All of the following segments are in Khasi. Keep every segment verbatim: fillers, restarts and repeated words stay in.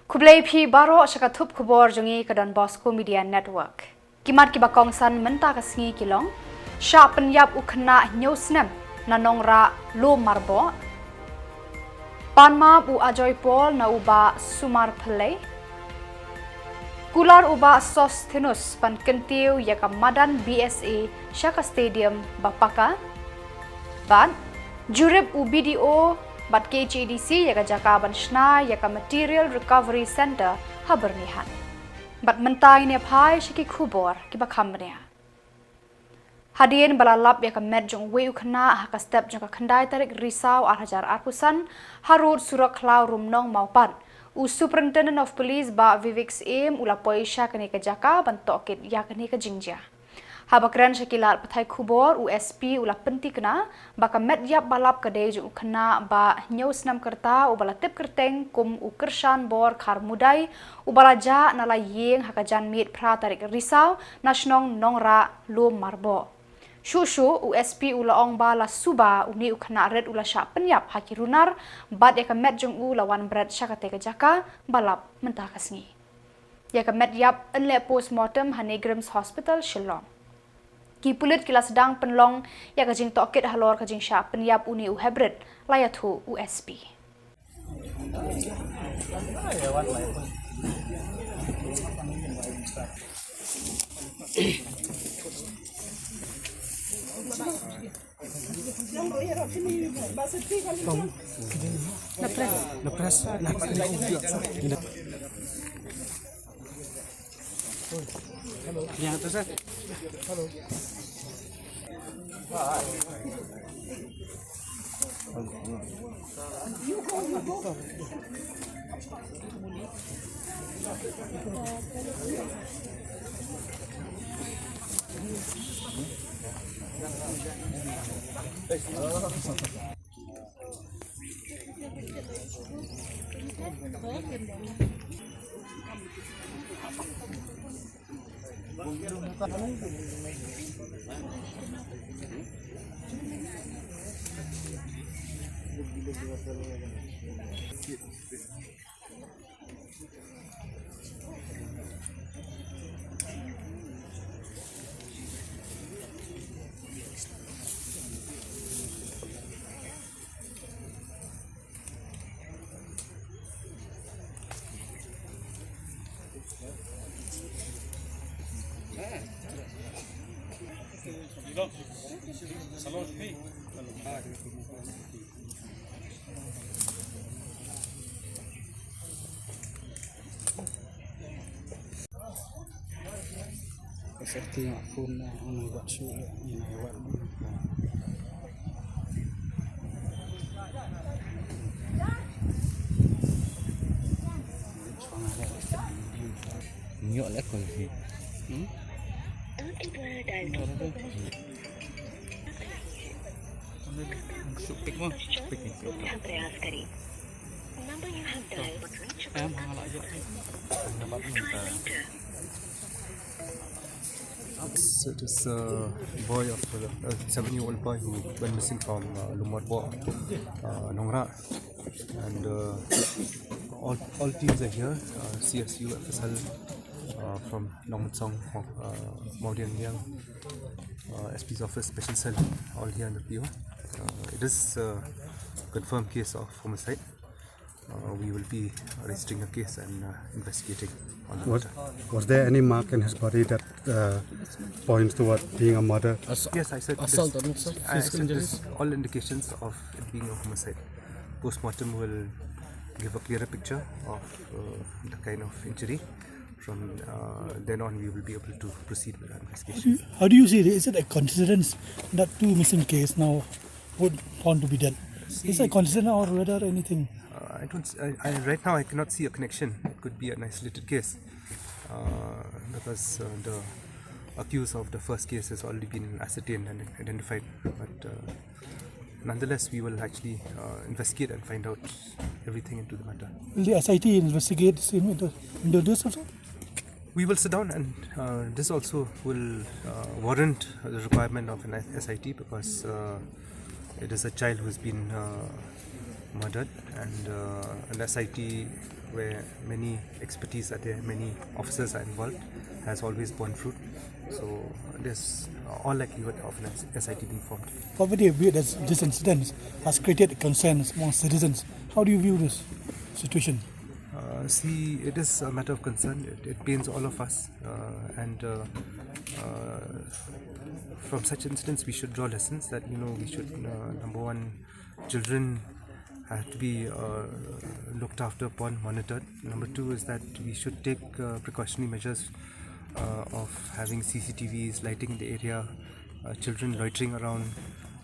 Khublei phi baroh sha ka thup khubor jong ngi ka Don Bosco Media Network. Ki mat kiba kongsan mynta ka sngi ki long: Shah pynïap u khynnah hynñiew snem na Nongrah Lum Marboh. Pan map u Ajoy Paul na u Bah Sumar Pillay. Kular u Bah Sosthenus ban kyntiew ïa ka madan B S A sha ka stadium ba paka. Bad jurip u B D O bad K H A D C ïa ka jaka ban shna ïa ka Material Recovery Centre ha Byrnihat. Bad mynta ngin ïa phai sha ki khubor kiba kham bniah. Hadien ba la lap ïa ka met jong uwei u khynnah ha ka step jong ka khyndai tarik Risaw ar hajar arphew san, ha rud surok Khlaw Rumnong Mawpat, u Superintendent of Police Bah Vivek Syiem u la poi sha kane ka jaka ban tohkit ïa kane ka jingjia. Haba kren sha ki lad pathai khubor, u S P u la pynthikna ba ka met ïap ba lap ka dei jong u khynnah ba hynñiew snem ka rta uba la tip kyrteng kum u Kyrshanbor Kharmudai, uba la jah na la ïing ha ka janmiet phra tarik Risaw na shnong Nongrah Lum Marboh. Shuh shuh u S P u la ong ba la suba une u khynnah rit u la shah pynïap ha ki runar, bad ïa ka met jong u la wan bret sha katei ka jaka ba lap mynta ka sngi. Ïa ka met ïap yn leh postmortem ha NEIGRIHMS Hospital Shillong. Ki pulit ki la sdang pynlong ïa ka jingtohkit halor ka jingshah pynïap une u heprit, la ïathuh u S P. Ka safety nga phone na, nga wat shu, nga wat. Nyok lek ko hi. Hmm? Shu pick mo. Pick ni. It is a boy of uh, a seven-year-old boy who went missing from uh, Lum Marboh, uh, Nongrah, and uh, all, all teams are here. Uh, C S U, F S L, uh, from Nongmynsong, uh, Mawdiangdiang, uh, S P's office, special cell, all here in the P O. Uh, it is a confirmed case of homicide. Uh, we will be registering a case and uh, investigating on the Was, matter. Was there any mark in his body that uh, points toward being a murder? Yes, I said assault, this, I said this, all indications of it being a homicide. Postmortem will give a clearer picture of uh, the kind of injury. From uh, then on, we will be able to proceed with our investigation. How do you see it? Is it a coincidence that two missing cases now would found to be dead? Is it a coincidence or whether anything? Uh, I don't. I, I, right now, I cannot see a connection. It could be an isolated case uh, because uh, the accused of the first case has already been ascertained and identified. But uh, nonetheless, we will actually uh, investigate and find out everything into the matter. Will the S I T investigate the same into, into this also? We will sit down, and uh, this also will uh, warrant the requirement of an S I T because uh, it is a child who's been uh, murdered, and uh, an S I T where many expertise are there, many officers are involved, has always borne fruit. So there's all likelihood of an S I T being formed. Poverty abuse, this incident has created concerns among citizens. How do you view this situation? Uh, see, it is a matter of concern. It, it pains all of us, uh, and uh, uh, from such incidents, we should draw lessons that, you know, we should, uh, number one, children have to be uh, looked after upon, monitored. Number two is that we should take uh, precautionary measures uh, of having C C T Vs, lighting in the area, uh, children loitering around.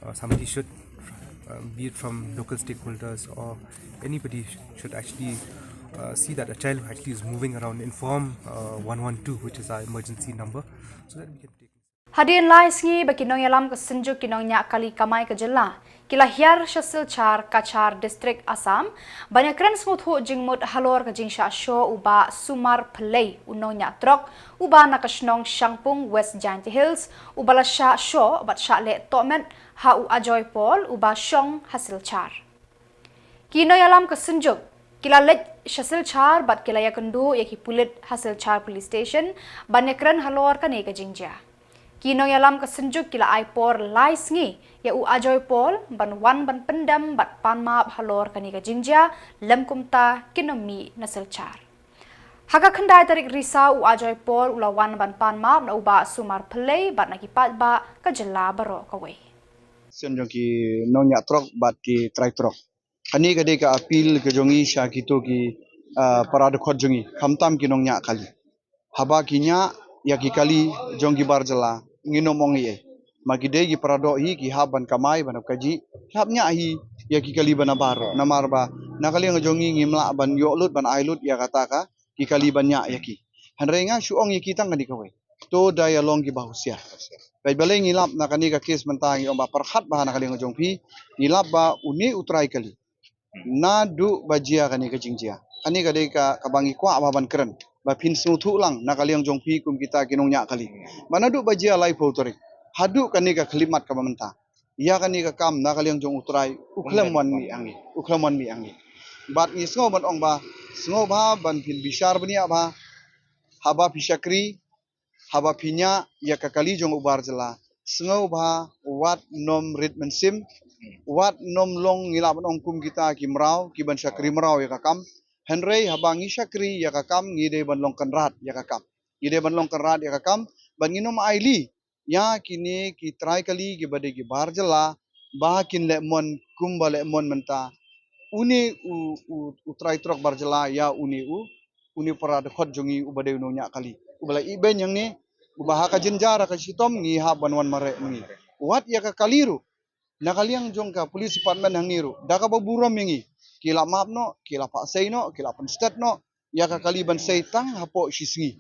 Uh, somebody should, uh, be it from local stakeholders or anybody, sh- should actually uh, see that a child actually is moving around, inform uh, one one two, which is our emergency number, so that we can take Hadien lai sngi ba ki nongïalam ka Synjuk ki nongñiah kali kamai ka jylla ki la hiar sha Silchar, Cachar District, Assam, ban ïakren sngewthuh jingmut halor ka jingshah shoh u Bah Sumar Pillai, u nongñiah trok uba na ka shnong Shangpung, West Jaintia Hills, uba la shah shoh bad shah leh tohmet ha u Ajoy Paul uba shong ha Silchar. Ki nongïalam ka Synjuk ki la leit sha Silchar bad ki la ïakynduh ïa ki pulit ha Silchar Police Station ban ïakren halor kane ka jingjia. Ki nongïalam ka Synjuk ki la ai por lai sngi ïa u Ajoy Paul ban wan ban pyndem bad pan map halor kane ka jingjia, lym kumta kin ym mih na Silchar. Ha ka khyndai tarik Risaw u Ajoy Paul u la wan ban pan map na u Bah Sumar Pillai bad na ki paidbah ka jylla baroh kawei. Sien jong ki nongñiah trok bad ki trai trok. Kane ka dei ka appeal ka jong ngi sha kito ki, ah, para dkhot jong ngi, khamtam ki nongñiah kali. Haba ki ñiah ïa ki kali jong ki bar jylla, ngin ym ong ei ei. Ma ki dei ki para doh hi, ki hap ban kamai, ban hap kajih, ki hap ñiah hi ïa ki kali ba nabar. Namar ba na ka liang jong ngi ngim lah ban ïoh lut, ban ai lut ïa kata ka ki kali ban ñiah ïa ki. Hynrei nga shu ong ïa ki tang kane kawei, to da ïalong kiba husiar. Peit balei ngi lap na kane ka case mynta, ngi ong ba pyrkhat bha na ka liang jong phi, ngi lap ba une u trai kali, naduh ba jia kane ka jingjia, kane ka dei ka, kaba ngi kwah bha ban kren, ba phin sngewthuh lang na ka liang jong phi kum kita ki nongñiah kali, ba naduh ba jia laiphew tarik haduh kane ka khyllipmat kaba mynta, ïa kane ka kam na ka liang jong u trai u khlem wan mih ha ngi, u khlem wan mih ha ngi. Bad ngi sngew ban ong ba, sngewbha ban phin bishar bniah bha. Haba phi shakri, haba phi ñiah ïa ka kali jong u bar jylla, sngewbha wat nym rit mynsiem, wat nym long, ngi lah ban ong kum kita ki mraw ki ban shakri mraw ïa ka kam. Hynrei haba ngi shakri ïa ka kam, ngi dei ban long kynrad ïa ka kam, ngi dei ban long kynrad ïa ka kam. Bad ngin ym ailad ïa kine ki trai kali kiba dei ki bar jylla ba kin leh mon kumba leh mon mynta. Une u, u, u trai trok bar jylla ïa une u, une para dkhot jong ngi uba dei u nongñiah kali, uba la ibeiñ hangne, uba ha ka jynjar ha ka shitom ngi hap ban wan mareh ma ngi. Wat ïa ka kali ruh, na ka liang jong ka police department hangne ruh, da kaba burom ïa ngi, ki la map noh, ki la phah sei noh, ki la pynstet noh ïa ka kali ban sei tang hapoh shi sngi.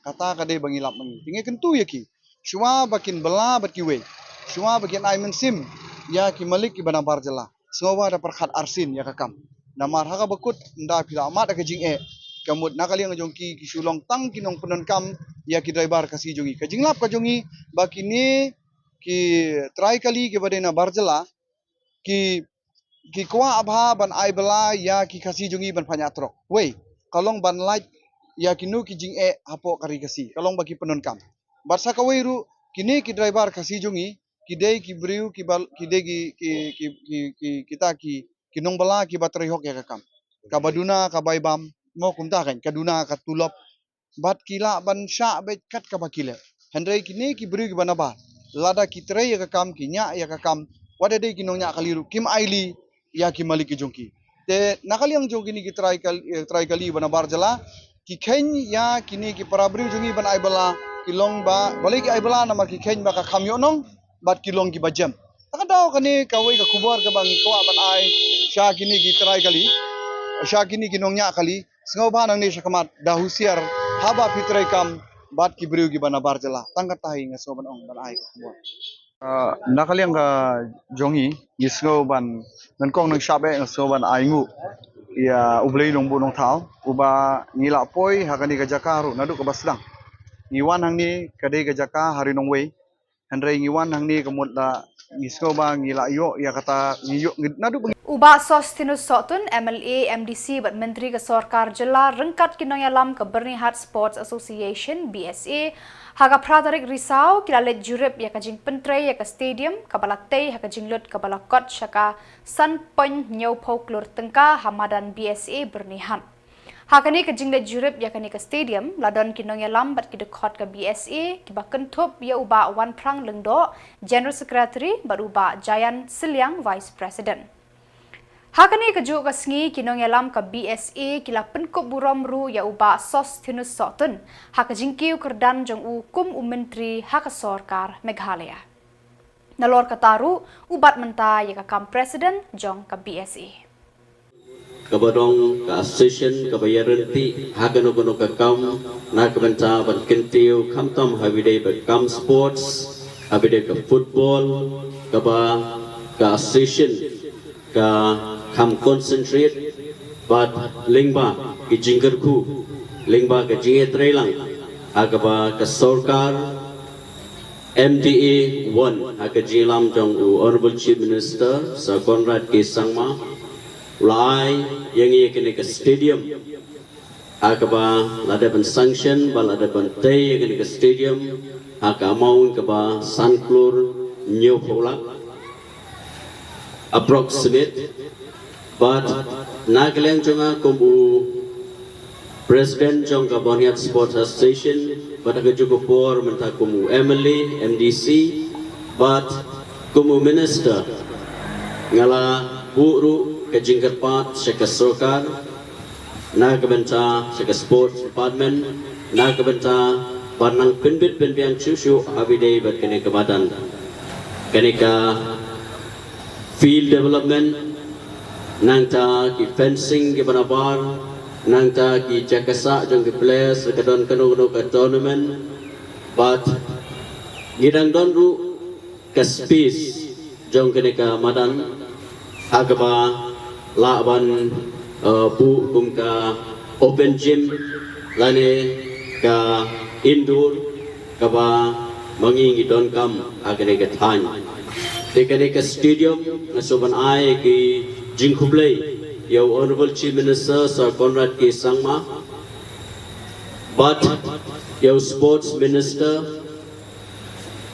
Kata ka dei ba ngi lap ma ngi. Te ngi kyntu ïa ki, shuwa ba kin bylla bad kiwei, shuwa ba kin ai mynsiem ïa ki malik kiba na bar jylla, sngewbha da pyrkhat arsien ïa ka kam. Namar ha kaba kut, ynda phi la mad ha ka jingeh, ka mut na ka liang jong ki, ki shu long tang ki nongpyndonkam ïa ki driver Khasi jong ngi. Ka jinglap ka jong ngi ba kine ki trai kali kiba dei na bar jylla ki, ki kwah bha ban ai bylla ïa ki Khasi jong ngi ban phah ñiah trok. Wei, ka long ban lait ïa kino ki jingeh hapoh ka ri Khasi, ka long ba ki pyndonkam. Bad sa kawei ruh, kine ki driver Khasi jong ngi ki dei ki briew kiba, ki dei ki, ki, ki, ki, ki, kita ki, ki nongbylla kiba trei hok ïa ka kam. Kaba duna ka bai bam, mo kumta kan, ka duna ka tulop. Bad ki lah ban shah beit kat kaba ki leh. Hynrei kine ki briew kiba nabar, lada ki trei ïa ka kam, ki ñiah ïa ka kam, wat la dei ki nongñiah kali ruh, kim ailad ïa ki malik ki jong ki. Te na ka liang jong kine ki trai kal-, eh, trai kali ba na bar jylla, ki kheiñ ïa kine ki para briew jong ngi ban ai bylla, ki long ba, balei ki ai bylla, namar ki kheiñ ba ka kham ïoh nong, bad ki long kiba jem. Ta ka daw kane kawei ka khubor kaba ngi kwah ban ai sha kine ki trai kali, sha kine ki nongñiah kali, sngewbha nangne shakhmat da husiar haba phi trei kam bad ki briew kiba na bar jylla. Tang kata hi nga sngew ban ong, ban ai ka khubor. Ah, na ka liang ka jong ngi, ngi sngew ban, nyngkong nyngshap eh nga sngew ban ai nguh ïa U Blei Nongbuh Nongthaw uba ngi la poi ha kane ka jaka ruh naduh kaba sdang. Ngi wan hangne ka dei ka jaka ha Ri Nongwei, hynrei ngi wan hangne ka mut la ngi sngew ba ngi la ïoh ïa kata, ngi ïoh, ngi, naduh ba ngi U Bah Sosthenes Sohtun, M L A, M D C bad Myntri ka Sorkar Jylla ryngkat ki nongïalam ka Byrnihat Sports Association, B S A, ha ka phra tarik Risaw ki la leit jurip ïa ka jingpyntrei ïa ka stadium kaba la tei ha ka jinglut kaba la kot sha ka san point hynñiewphew klur tyngka ha madan B S A Byrnihat. Ha kane ka jingleit jurip ïa kane ka stadium la don ki nongïalam bad ki dkhot ka B S A kiba kynthup ïa u Bah Wanphrang Lyngdoh, General Secretary, bad u Bah Jayan Sylliang, Vice President. Ha kane kajuh ka sngi ki nongïalam ka B S A ki la pynkup burom ruh ïa u Bah Sosthenes Sohtun ha ka jingkiew kyrdan jong u kum u Myntri ha ka Sorkar Meghalaya. Nalor kata ruh u bat mynta ïa ka kam President jong ka B S A. Kaba dong ka association kaba ïaryntih ha kano kano ka kam na ka bynta ban kyntiew khamtam ha ba ïadei bad kam sports, ha ba ïadei ka football, kaba ka association ka kham concentrate bad lyngba ki jingkyrkhu, lyngba ka jingïatreilang ha kaba ka sorkar M D A one ha ka jingïalam jong u Honorable Chief Minister Sir Conrad K Sangma u la ai ïa ngi ïa kane ka stadium ha kaba la dep ban sanction bad la dep ban tei ïa kane ka stadium ha ka amount kaba san klur hynñiewphew lak approximate. Bad na ka liang jong nga kum u President jong ka Byrnihat Sports Association, bad ha kajuh ka por mynta kum u M L A, M D C, bad kum u Minister, nga la buh ruh ka jingkyrpad sha ka sorkar na ka bynta sha ka Sports Department na ka bynta ban nang pynbit pynbiang shuh shuh ha ba ïadei bad kane ka madan, kane ka field development, nangta ki fencing kiba nabar, nangta ki jaka sah jong ki players lada ka don kano kano ka tournament. Bad ngi dang don ruh ka space jong kane ka madan ha kaba lah ban, eh, buh kum ka open gym lane ka indoor kaba ma ngi ngi donkam ha kane ka thaiñ. Te kane ka stadium nga sngewbha ban ai ki jingkhublei ïa u Honorable Chief Minister Sir Conrad K Sangma bad ïa u Sports Minister,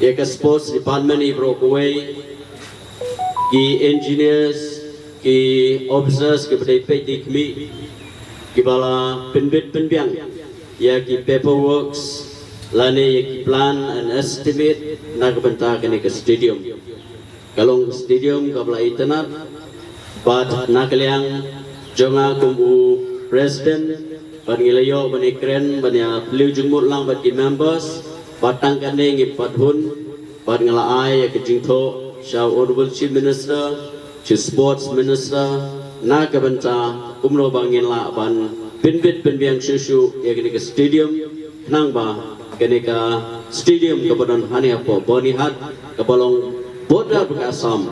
ïa ka Sports Department i bro kawei, ki engineers, ki officers kiba dei peit dei khmih kiba la pynbit pynbiang ïa ki paperworks lane ïa ki plan and estimate na ka bynta kane ka stadium. Ka long ka stadium kaba la itynnad bad na ka liang jong nga kum u president bad ngi la ïoh ban ïakren ban ïa phylliew jingmut lang bad ki members bad tang kane ngi pat hun bad nga la ai ïa ka jingthoh sha u Honorable Chief Minister, sha u Sports Minister na ka bynta kumno ba ngin lah ban pynbit pynbiang shuh shuh ïa kane ka stadium khnang ba kane ka stadium kaba don hangne hapoh Byrnihat kaba long border ka Assam,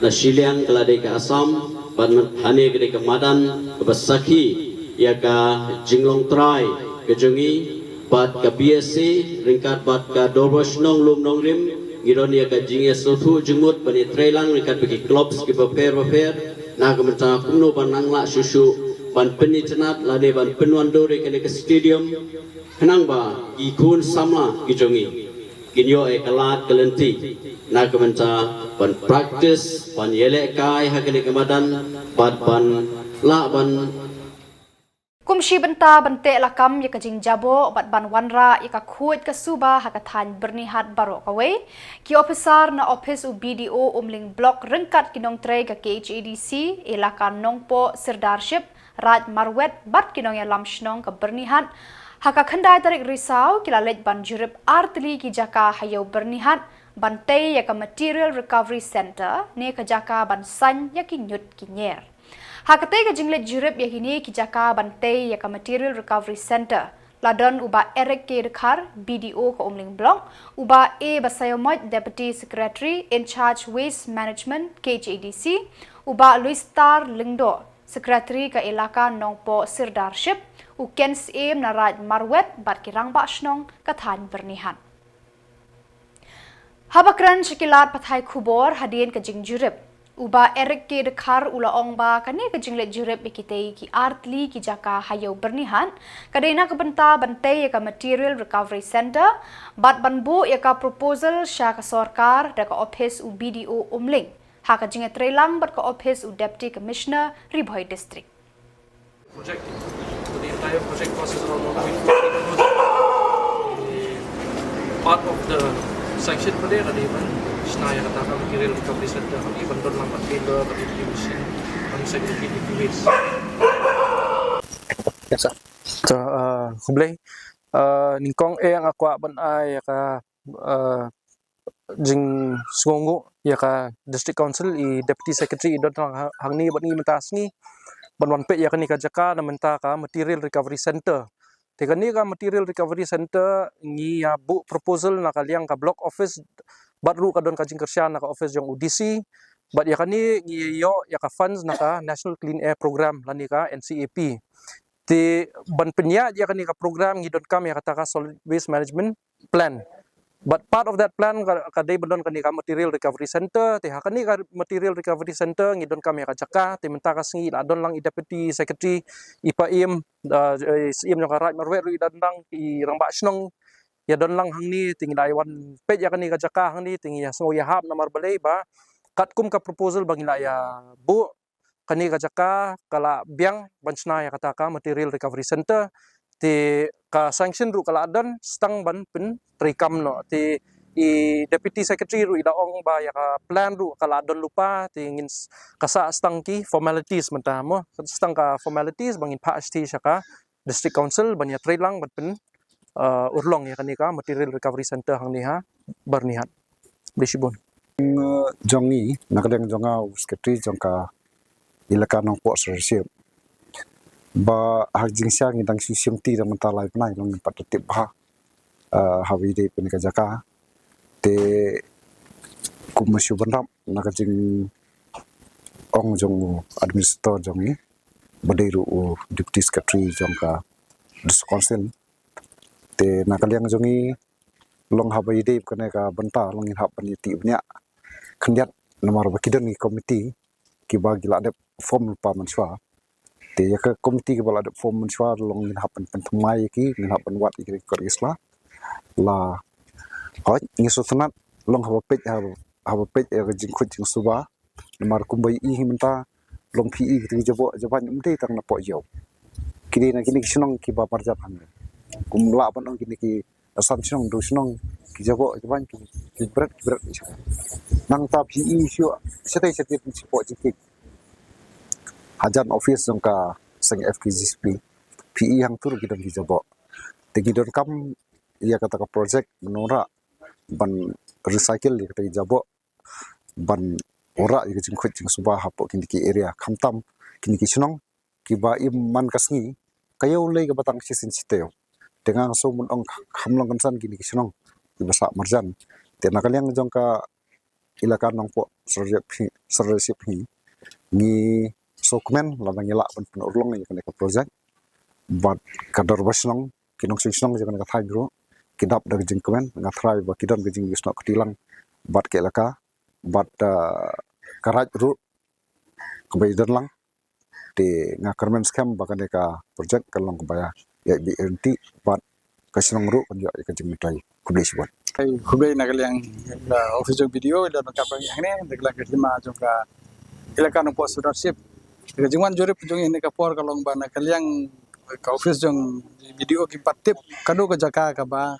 na shiliang ka la dei ka Assam bad hangne ka dei ka madan kaba sakhi ïa ka jinglong trai ka jong ngi bad ka B S A ryngkat bad ka Dorbar Shnong Lum Nongrim ngi don ïa ka jingïasngewthuh jingmut ban ïatreilang ryngkat bad ki clubs kiba pher bapher na ka bynta kumno ban nang lah shuh shuh ban pynitynnad lane ban pynwandur ïa kane ka stadium khnang ba ki khun samla ki jong ngi kin ïoh ïa ka lad ka lynti na ka bynta ban practice ban ïalehkai ha kane ka madan bad ban lah ban Kum shi bynta ban teh lakam ïa ka jingjaboh bad ban wanrah ïa ka khuid ka suba ha ka thaiñ Byrnihat baroh kawei, ki ophisar na ophis u B D O Umling Block ryngkat ki nongtrei ka K H A D C, Elaka Nongpoh Sirdarship, Raid Marwet bad ki nongïalam shnong ka Byrnihat ha ka khyndai tarik Risaw ki la leit ban jurip ar tylli ki jaka ha ïew Byrnihat ban tei ïa ka Material Recovery Centre ne ka jaka ban saiñ ïa ki ñiut ki ñier. Ha katei ka jingleit jurip ïa kine ki jaka ban tei ïa ka Material Recovery Centre la don u Bah Eric K Dkhar, B D O ka Umling Block, u Bah A Basaiawmoit, Deputy Secretary in charge Waste Management, K H A D C, u Bah Luistar Lyngdoh, Secretary ka Elaka Nongpoh Sirdarship, u Ken Syiem na Raid Marwet bad ki rangbah shnong ka thaiñ Byrnihat. Haba kren sha ki lad pathai khubor hadien ka jingjurip, U Bah Eric K Dkhar u la ong ba kane ka jingleit jurip ïa kitei ki artylli ki jaka ha Ïew Byrnihat ka dei na ka bynta ban tei ïa ka Material Recovery Centre bad ban buh ïa ka proposal sha ka sorkar da ka ophis u B D O Umling ha ka jingïatreilang bad ka ophis u Deputy Commissioner Ri Bhoi District. Project. So the entire project cost is around one point four crores. Part of the sanction for that, ada ban shna ïa kata ka Material Recovery Centre, ban don lang ban tender, ban tender machine, ban segregate the waste. Yes, sir. So, uh, khublei. Uh, nyngkong eh nga kwah ban ai ïa ka uh, jingsngewnguh ïa ka District Council, i Deputy Secretary i don lang hangne bad ngi mynta sngi ban wan peit ïa kane ka jaka na mynta ka Material Recovery Centre. Te kane ka Material Recovery Centre ngi ïa buh proposal na ka liang ka Block Office bad ruh ka don ka jingkyrshan na ka office jong u D C. Bad ïa kane ngi ïoh ïa ka funds na ka National Clean Air Programme lane ka N C A P. Te ban pynïaid ïa kane ka program ngi donkam ïa kata ka Solid Waste Management Plan. But part of that plan ka, ka dei ban don kane ka Material Recovery Centre. Te ha kane ka Material Recovery Centre ngi donkam ïa ka jaka. Te mynta ka sngi la don lang i Deputy Secretary i Pa Im, uh, i Syiem jong ka Raid Marwet ruh i don lang, i Rangbah Shnong ïa don lang hangne. Te ngi la ïa wan peit ïa kane ka jaka hangne, te ngi ïa sngew ïahap namar balei ba katkum ka proposal ba ngi la ïa buh, kane ka jaka ka la biang ban shna ïa kata ka Material Recovery Centre. Te ka sanction ruh ka la don, sdang ban pyntreikam noh. Te i Deputy Secretary ruh i da ong ba ïa ka plan ruh ka la don lypa. Te ngin s- ka sah sdang ki formalities mynta mo, sdang ka formalities ba ngin phah sha ka District Council ban ïatreilang ban pyn uh, urlong ïa kane ka Material Recovery Centre hangne ha Byrnihat. Khublei shibun. Jong ngi, na ka liang jong nga u Secretary jong ka Elaka Nongpoh Siriship, ba ha ka jingshisha ngi dang shu shim ti da mynta lai bnai, long ngim pat da tip bha uh, haba ïadei bad kane ka jaka. Te kumba shu bynrap na ka jingong jong u Administrator jong ngi, ba dei ruh u Deputy Secretary jong ka District Council. Te na ka liang jong ngi, long haba ïadei bad kane ka bynta long ngin hap ban ïatih bniah khyndiat, namar ba ki don ki committee kiba ki la dep form lypa mynshuwa. Te ïa ka committee kiba la dep form mynshuwa long ngin hap ban pynthymmai ïa ki, ngin hap ban wad ïa ki record ki sla. La hoi ngi sngewtynnat long haba peit, haba, haba peit ïa ka jingkhuid jingsuba. Namar kumba ïohi mynta, long phi i kito ki jaboh jaban ym dei tang napoh ïew. Ki dei na kine ki shnong kiba marjan hangne. Kum lah ban ong kine ki san shnong, hynriew shnong, ki jaboh jaban ki, ki bret ki bret ki shnong. Nangta phi i shuh shatei shatei phi shu poi jingkit hajan office jong ka seng F K G C P. Phi i hangtu ruh ki don ki jaboh. Te ngi donkam ïa kata ka project ban wanrah ban recycle ïa kata ki jaboh, ban wanrah ïa ka jingkhuid jingsuba hapoh kine ki area, khamtam kine ki shnong kiba im man ka sngi ka ïew lei kaba tang shisien shi taïew. Te nga sngew ban ong kham long kynsan kine ki shnong kiba sah marjan. Te na ka liang jong ka Elaka Nongpoh Siriship hi, Siriship hi, ngi sngewkmen lada ngi lah ban pynurlong ïa kane ka project. Bad ka dorbar shnong, ki nongshong shnong jong kane ka thaiñ ruh ki dap da ka jingkmen. Nga tharai ba ki don ka jingïasnoh kti lang bad ka elaka bad, uh, ka raid ruh kaba ïadon lang. Te nga kyrmen skhem ba kane ka project kan long kaba ïa, ïa bit ryntih bad ka shnong ruh kan ïoh ïa ka jingmyntoi. Khublei shibun. Khublei na ka liang, uh, office jong B D O, ïa ka ba hangne, na ka liang ka hima jong ka Elaka Nongpoh Siriship. Ka jingwan jurip jong ngi ha kane ka por ka long ba na ka liang ka office jong B D O kim pat tip kano ka jaka kaba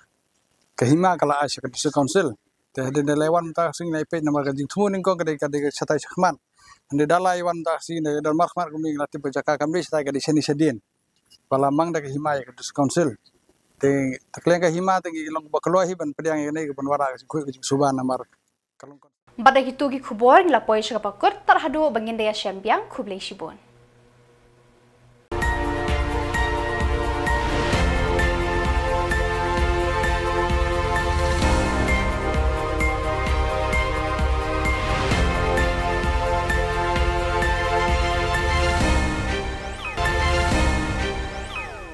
ka hima ka la ai sha ka District Council. Te hadien da la wan mynta ka sngi ngi la peit namar ka jingthmu nyngkong ka dei, ka dei shatai shakhmat. Hadien da la wan mynta ka sngi ngi la don markhmat kumne ngi la tip ba ka jaka kam dei shatai, ka dei shane shadien. Ba la mang da ka hima ïa ka District Council. Te na ka liang ka hima te ngi long ba kloi hi ban pdiang ïa kane, ka ban wanrah ka jingkhuid ka jingsuba namar ka long. Bad da kito ki khubor ngi la poi sha kaba kut, tad haduh ba ngin da ïashem biang, khublei shibun.